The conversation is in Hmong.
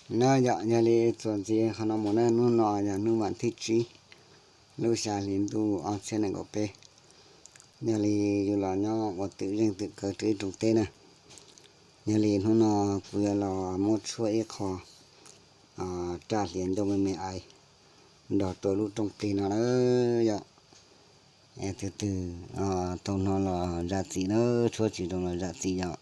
Na yom, yog li txuas ntxiv qhov no mus na, hnub no yog hnub vas thib tsib lub xya hli ntuj ob txhiab nees nkaum peb. Yog li yus los nyob ua twm zeej twm kawv rau ib rooj teb na. Yog li hnub no kuv yuav los muab tshuab ib qho raj hlias ncauj me me ais nrog rau lub rooj plig no na yom. Tus twg tau hnov los zam txim na, tshuab tsis zoo los zam txim yom.